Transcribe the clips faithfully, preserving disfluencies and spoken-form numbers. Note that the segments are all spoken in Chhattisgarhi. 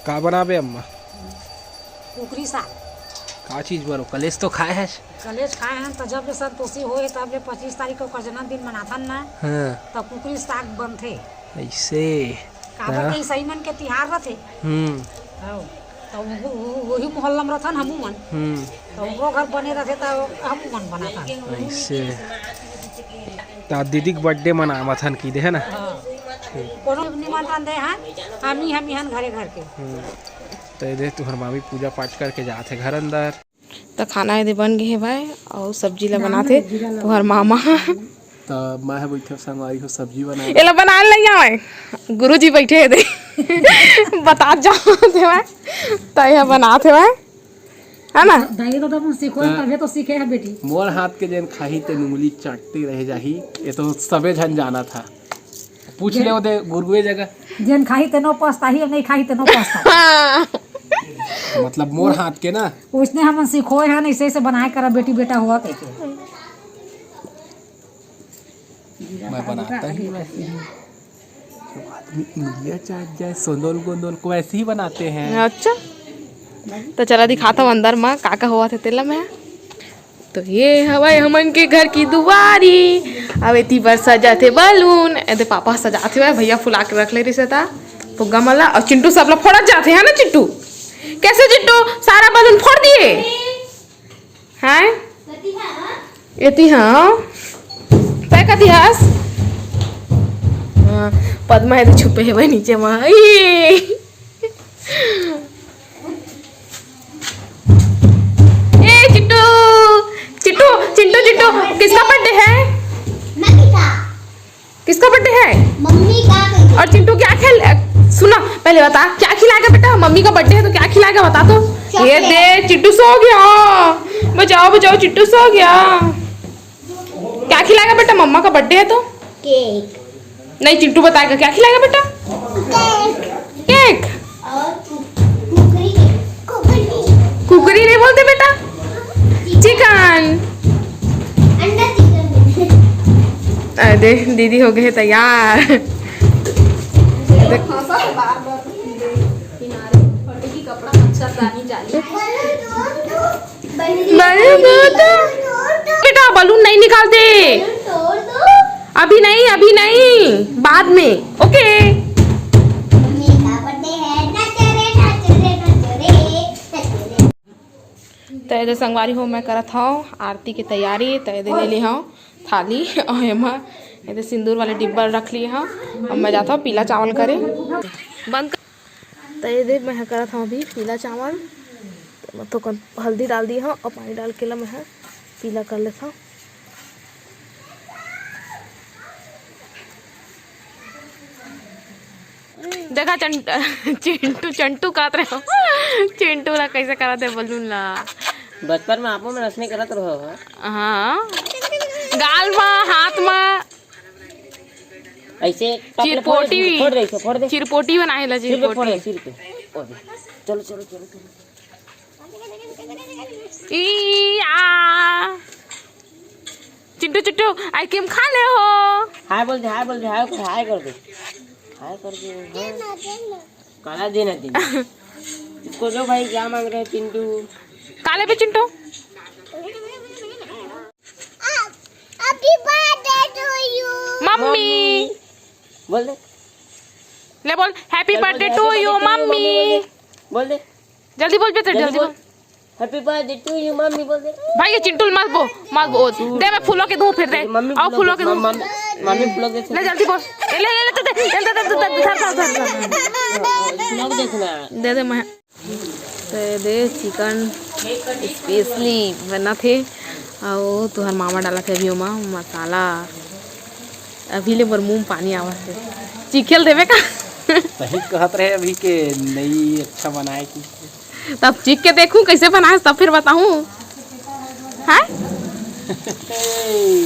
का बनाबे अम्मा? कुकरी साग। का चीज बनो? कलेज तो खाए हस? कलेज खाए हन, त जब ले संतोषी होए, तब ले पच्चीस तारीख के ओकर जन्मदिन मनाथन ना, हाँ। त कुकरी साग बनथे। ऐसे? काबर हाँ। के ईसाई मन के तिहार रथे। हम्म। हौ। त उहू, उहू, उही मोहल्ला म रथन हमू मन। हम्म। त ओकरो घर बने रथे, त हमू मन बनाथन। ऐसे? त दीदी के birthday मनावत हन की दे, है ना? हाँ। ठीक। कोनो निमंत्रण दे हन, हम ही, हम ही हन घरे घर के। हम्म। त ये दे तुहर मामी पूजा पाठ करके जात हे घर अंदर। त खाना ये दे बन गे हे भाई, अउ सब्जी ला बनात हे तुहर मामा। त मैं ह बइठे संगवारी हो सब्जी बना। एला बनाए ल नइ आवय, गुरुजी बइठे हे दे। बतात जात हे भाई, त ये बनात हे भाई। है ना? दाई तो तुम सीखो, हाँ। तभे तो सीखे है बेटी। मोर हाथ के जेन खाही तेन उंगली चाटते रह जाही, ये तो सबे झन जानत हे। पूछ ले ओदे गुरुए जगह। जेन खाही तेनो पछताही, अउ नइ खाही तेनो पछताही। हाँ। मतलब मोर हाथ के ना। उसने हमन सिखोए हन, ऐसे ऐसे बनाए करा बेटी बेटा हुआ कह के। मैं बनाता ही वैसे ही। जो आदमी उंगलियां चाट जाए, सोंदोल गोंदोल को वैसे ही बनाते हैं। अच्छा, त चला दिखात हव अंदर म का का होवत हे तेला मैं। तो ये हवय हमन के घर की दुवारी। अब एती बर सजाथे balloon, एदे पापा सजाथे हवय, भैया फुला के रख ले रिसे ता फुग्गा मन ला। अउ चिंटू सब ला फोड़त जाथे, है ना चिंटू? कैसे चिंटू सारा balloon फोड़ दिए? हैं? एती हाँ। तय कती हस? हाँ, पद्मा एदे छुपे हे भाई नीचे मा। ई! ए चिट्टू, चिट्टू, चिंटू, चिट्टू, किसका birthday है? मम्मी का। किसका birthday है? मम्मी का birthday। और चिंटू क्या खेल, सुनो पहले बता, क्या खिलाएगा बेटा? मम्मी का birthday है तो क्या खिलाएगा बता तो। ये चॉकलेट। दे चिट्टू सो गया, बचाओ बचाओ चिट्टू सो गया। क्या खिलाएगा बेटा, मम्मा का birthday है तो? केक। नहीं, चिंटू बताएगा क्या खिलाएगा बेटा। केक। केक। और कु-, कुकरी के, कुकरी। कुकरी नहीं बोलते बेटा, चिकन। अंडा चिकन। अरे दीदी हो गए तैयार। देख। किनारे फटेगी कपड़ा, मच्छरदानी जाली। बलून दो तो। बेटा, बलून नहीं निकालते। बलून तोड़ दो। अभी नहीं, अभी नहीं, बाद में। ओके। मम्मी का birthday है, नाचो रे, नाचो रे, नाचो रे, नाचो रे। तो ये दे संगवारी हो, मैं करत हव आरती के तैयारी। तो ये दे ले ले हव थाली और एमा ये दे सिंदूर वाले डिब्बा रख लिए हव। अब मैं जात हव पीला चावल करे। बंद कर। त ये दे, मैं ह करत हव अभी पीला चावल। त मैं थोकन हल्दी डाल दी हव और पानी डाल के ला मैं ह पीला कर लेत हव। देखा चं-, चिंटू, चंटू कहत रहे हो। चिंटू ला कैसे करत हे बलून ला। बचपन में आपो मन असने करत रहो हो। हाँ। गाल मा, हाथ मा। ऐसे टप ले फोड़, चिरपोटी। फोड़ दे, इसे फोड़ दे। चिरपोटी बनाए ला, सिर पे फोड़ दे, चिरपोटी। सिर पे। फोड़ दे। चलो, चलो, चलो, चलो। ई, आ। चिंटू, चिंटू, आइसक्रीम खा ले हो। हाय बोल दे, हाय बोल दे, हाय कर, हाय कर दे। हाय कर दे, हाँ। काला देना, देना। इसको दो भाई, क्या मांग रहे हैं चिंटू? काले पे Chintu. Happy birthday to you। Mummy. बोल दे। ले बोल, happy चल बोल दे, birthday to happy you, birthday to you, mummy. Mummy बोल दे। बोल दे। जल्दी बोल बेटा, जल्दी जल्दी बोल। बोल। Happy birthday to you, mummy बोल दे। भाई, ये चिंटू मत बो, मत बो। दे, मैं फूलों के दूं फिर दे। मम्मी आओ, फूलों के दूं। मम-, मम्मी फूलों के ले, जल्दी बोल। ए, ले, ले, ले, दे, दे, दे, धर, धर, धर, धर। फूलों को देखना। दे दे, मैं तो ये दे चिकन specially बनत हे, अउ तुहर मामा डालत हे अभी ओमा मसाला। अभी ले मोर मुंह म पानी आवत हे। चीखे ल देबे का? सही कहत रहे अभी के नइ अच्छा बनाए की। तब चीख के देखूं कैसे बनाए, तब फिर बताऊं। हैं?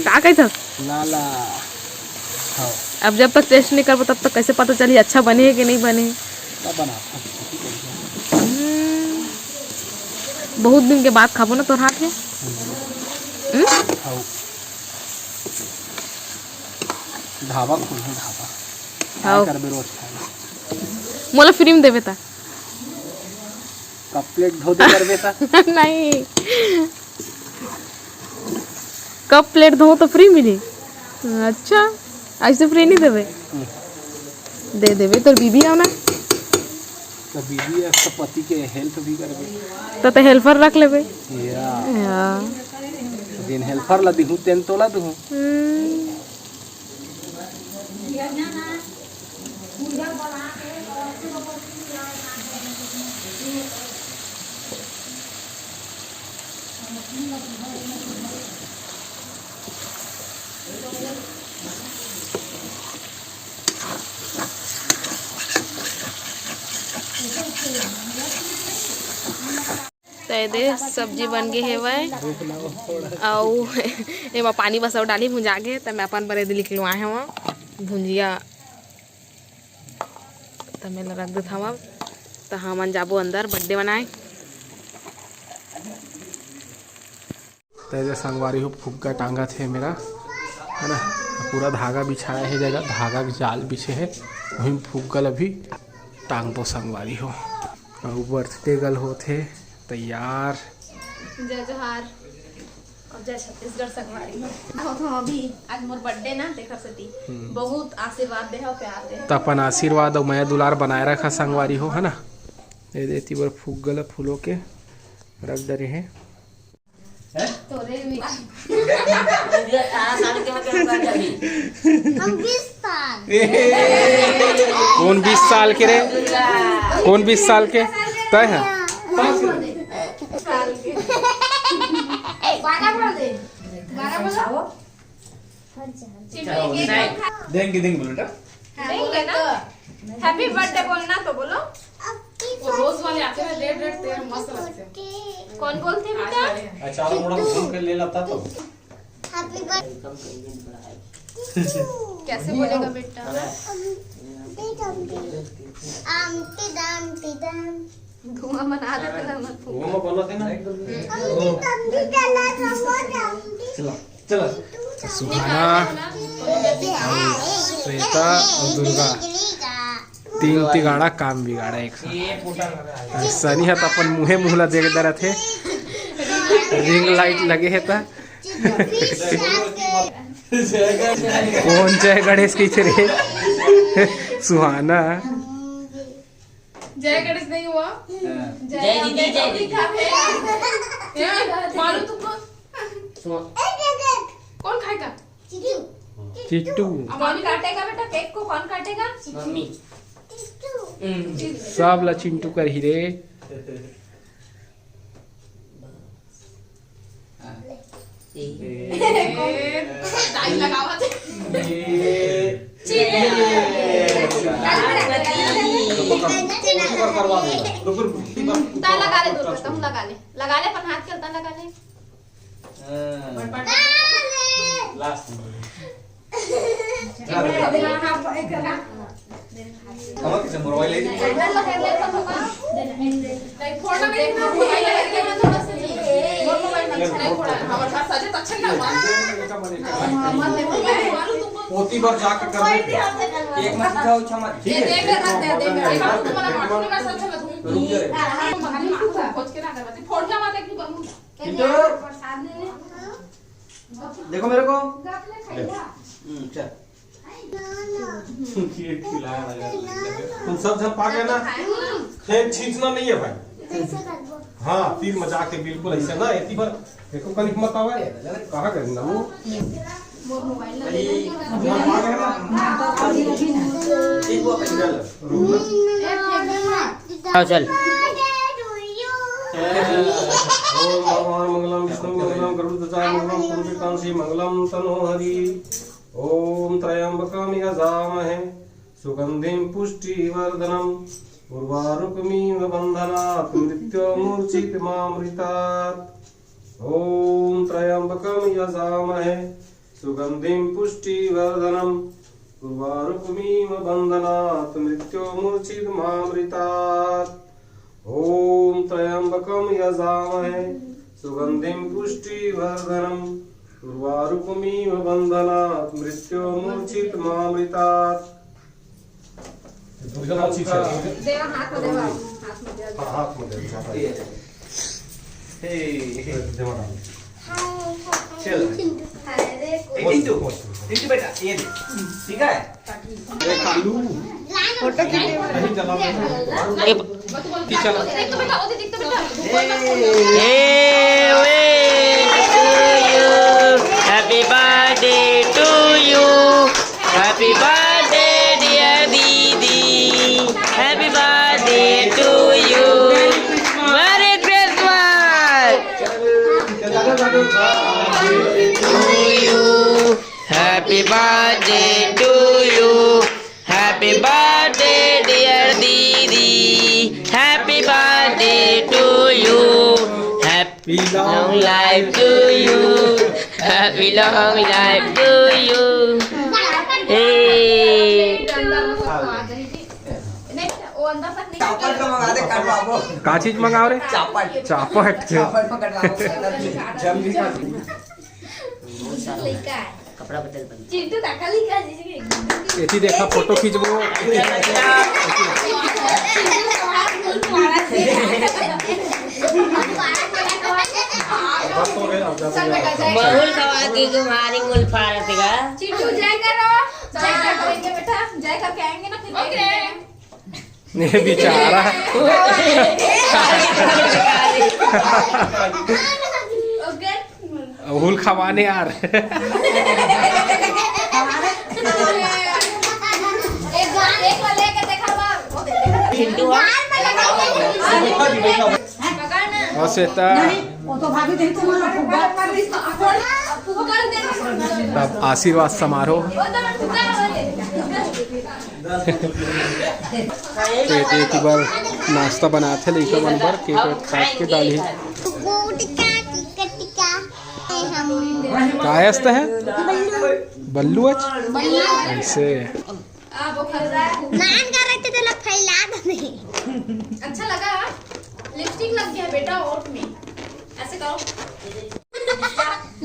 का कहिथस? लाला। हाँ। अब जब तक taste नहीं करबो, तब तक कैसे पता चली अच्छा बने हे कि नहीं बने हे? का बना? हम्म, बहुत दिन के बाद खाबो ना तोर हाथ के। हम्म। हम्म? खाओ। ढाबा खोलहूँ, ढाबा। खाओ। काय करबे रोज खाए? मोला free में देबे ता। कप प्लेट धो दे करबे त। नहीं, कप प्लेट धो तो फ्री मिली। अच्छा, ऐसे फ्री नहीं देवे। दे देवे तोर बीबी हो ना। तो बीबी है, तो पति के हेल्प भी करबे। तो ते हेल्पर रख लेबे। या। या। तो जिन हेल्पर ला दिहूं, तेन तोला दिहूं। हम्म। तो ये दे सब्जी बन गे हेवय, अउ एमा पानी बस अउ डाली भुंजा गे, त मैं अपन बर ये दे निकलवाए हवं भुंजिया, त मैं ला रख देथव अब। त हमन जाबो अंदर बर्थडे मनाए। त ये दे संगवारी हो, फुग्गा टांगत हे मेरा, है ना, पूरा धागा बिछाया हे, जगह धागा के जाल बिछे हे, वही फुग्गा ल भी टांगबो संगवारी हो। अउ बर्थडे गर्ल होत हे तैयार। जय जोहार और जय छत्तीसगढ़ संगवारी हो। हो तो अभी आज मोर बर्थडे ना, तेखर सेती हम्म। बहुत आशीर्वाद दे हो, प्यार दे हो। त अपन आशीर्वाद अउ मया दुलार बनाए रखा संगवारी हो, है ना। ये दे एती बर फुग्गा ल फूलो के रख डरे हे। तोरे भी। अठारह साल के होके हम कहाँ जाबी? हम बीस साल। कौन बीस साल के रे? कौन बीस साल के? तय है? साल के। ए, बारह बोल दे। बारह बोलो। चिमटी के एक बार खा। देंगे, देंगे बोलो बेटा। हाँ, देंगे ना। हैप्पी बर्थडे बोलना तो बोलो। वो रोज वाले आते हैं, रेड रेड, तेरे मस्त लगते हैं। कौन बोलते हैं आज बेटा? वाले हैं। अच्छा, और मोड़ा घूम के ले लाता तो। Happy birthday. कैसे बोलेगा बेटा? आमटी दाम टी दाम। धुआं बना देते हैं, मत फूंक। वो मैं बनाते ना। आमटी दाम टी दाम। चला। चला। त सुहाना, अउ श्वेता, अउ दुर्गा, तीन तिगाड़ा काम बिगाड़ा एक साथ। सनी ह त अपन मुंहे मुंह ला देख डरत हे, रिंग लाइट लगे हे त। कौन जय गणेश कहिथे रे? सुहाना। जय गणेश नहीं हुआ। हाँ। जय दीदी, जय दीदी। क्या है? मालूम तुमको? कौन खाएगा? चिट्टू। अब कौन काटेगा बेटा केक को? कौन काटेगा? मम्मी। चिट्टू। हम्म। सब ला चिंटू करही रे। हाँ। ए। ए। टाइम लगावा थे। ए। चिल्ला। रुको, रुको, रुको, एक बार करवा दे। रुको, रुको, एक बार ता लगा ले, रुको, दूर तम लगा ले, लगा ले, अपन हाथ के उल्टा लगा ले। हाँ। लास्ट में। पोती बर जाके कर। एक मत जाओ, छमा। ठीक है। रुक जा रे। देखो मेरे को। हम्म, चल। तुम सब झन पा गए ना? फेर छींचना नहीं है भाई। हाँ, तीर मजाक है बिल्कुल ऐसे ना। एती बार देखो कनिक मत आवा यार, कहाँ गए ना वो? आओ चल। ओम भगवान मंगलम, विष्णु मंगलम, गरुड़ ध्वजा मंगलम, कुंभिकांक्षी मंगलम तनो हरि। ओम त्र्यंबकम यजामहे सुगंधिम पुष्टिवर्धनम उर्वारुकमिव बंधनात् मृत्योर्मुक्षीत् मामृतात्। ओम त्र्यंबकम यजामहे सुगंधिम पुष्टिवर्धनम उर्वारुकमिव बंधनात् मृत्योर्मुक्षीत् मामृतात्। ओम त्र्यंबकम यजामहे सुगंधिम पुष्टिवर्धनम उर्वारुकमिव बंधनात् मृत्योर्मुक्षीत् मामृतात्। दुर्गा माँ ठीक है। देवा हाथ में देवा, हाथ में देवा। हाँ, हाथ में देवा। हे, हे। देवा डाल। चल। ए, टिंटू, टिंटू बेटा, ये ले। ठीक है? फोटो खींच। नहीं चला। ए, खींच चला। ए, ए, ए, to you। Happy birthday to you। Happy birthday, dear दीदी। Happy birthday to you। Merry Christmas। To you। Happy birthday to you। Happy birthday, dear दीदी। Happy birthday to you। Happy long life to you। Happy long life to you। हे। का चीज मंगाओ रे? चापट। चापट। चापट में कटवाओ। जम भी खा। कपड़ा बदल बन। चिंटू काका लिखा जी। एती देखा, फोटो खींचबो। बस हो गए, अब जा। चल बेटा, जय। महुल का वादी तुम्हारी मुल फारत का। चिंटू जय करो। जय कर देंगे बेटा, जय करके आएंगे ना, फिर देख लेंगे। ये बेचारा। ओके। हुल खवाने यार। एक बार, एक बार लेके देखा बार। चिंटू आ। पकड़ ना। और श्वेता। नहीं, वो तो भाभी देख तुम्हारा फुग्गा। तब आशीर्वाद समारोह। तो ये एक बार नाश्ता बनाथे लइका मन बर, केक वेक काट के डालही। गुटका टिका टिका। हम का आस्त है? बल्लू। बल्लू आज? बल्लू। ऐसे। नान का रहते तेला फैला दे। अच्छा लगा? लिपस्टिक लग गया बेटा ओठ में। ऐसे करो।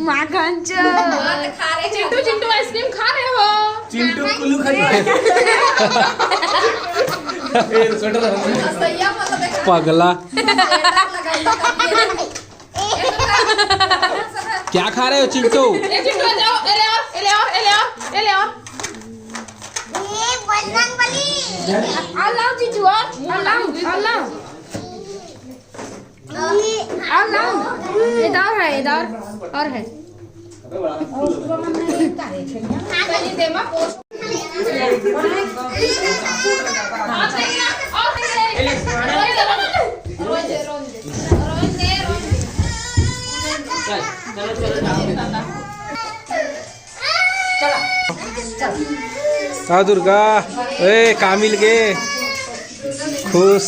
माखन चो। चिंटू, चिंटू आइसक्रीम खा रहे हो? चिंटू कुल्लू खा रहे हो। ए, स्वेटर पहन। सैया को तो देखो। पगला। स्वेटर लगाई है। क्या खा रहे हो चिंटू? ए चिंटू, आ जाओ, ए ले आओ, ए ले आओ, ए ले आओ, ए ले आओ। ये बजरंग बली। आ लाओ जीजू, आ, आ लाओ, आ लाओ। आ लाओ। इधर है, इधर और है। का दुर्गा, ए, का मिल गे? खुश।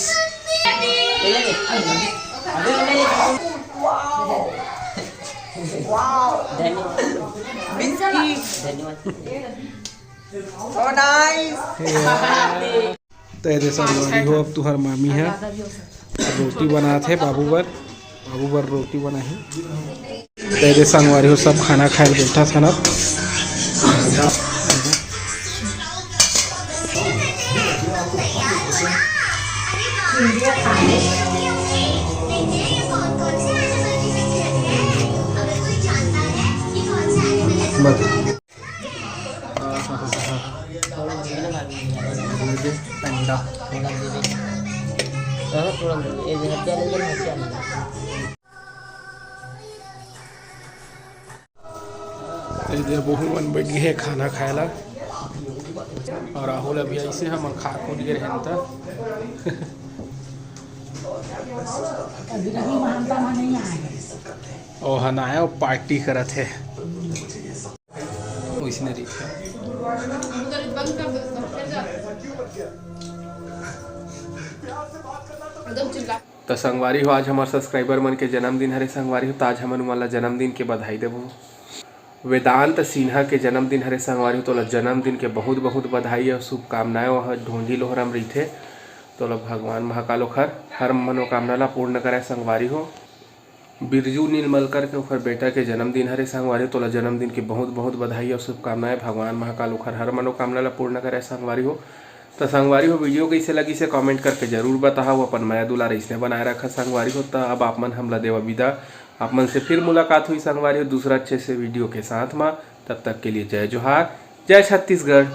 धन्यवाद। धन्यवाद। So nice। तो ये दे संगवारी हो, अब तुहर मामी ह रोटी बनात हे बाबू बर, बाबू बर रोटी बनाही। तो ये दे संगवारी हो, सब खाना खाए बर बैठा था ना। बस। अंडा। ए दे बहू मन बैठ गए हे खाना खाए ला, और राहुल अभी ऐसे हमन खा कूद के रहन त। ओ हनाया पार्टी करत हे। वैसने रहिथे। त संगवारी हो, आज हमर सब्सक्राइबर मन के जन्मदिन हरे संगवारी हो, त आज हमन उमन ला जन्मदिन के बधाई देबो। वेदांत सिन्हा के जन्मदिन हरे संगवारी हो, तोला जन्मदिन के बहुत बहुत बधाई अउ शुभकामनाएं। वह ढोंढी लोहरा म रहिथे, तोला भगवान महाकाल ओखर हर मनोकामना ला पूर्ण करय संगवारी हो। बिरजू नीलमल करके ओखर बेटा के जन्मदिन हरे संगवारी हो, तोला जन्मदिन के बहुत बहुत बधाई अउ शुभकामनाएं। भगवान महाकाल ओखर हर मनोकामना ला पूर्ण करय संगवारी हो। त संगवारी हो, वीडियो कइसे लगिस हे, कमेंट करके जरूर बताहव। अपन मया दुलार अइसने बनाए रखा संगवारी हो। त अब आप मन हमला देवा विदा, आप मन से फिर मुलाकात होही संगवारी हो दूसरा अच्छे से वीडियो के साथ मा। तब तक के लिए जय जोहार, जय छत्तीसगढ़।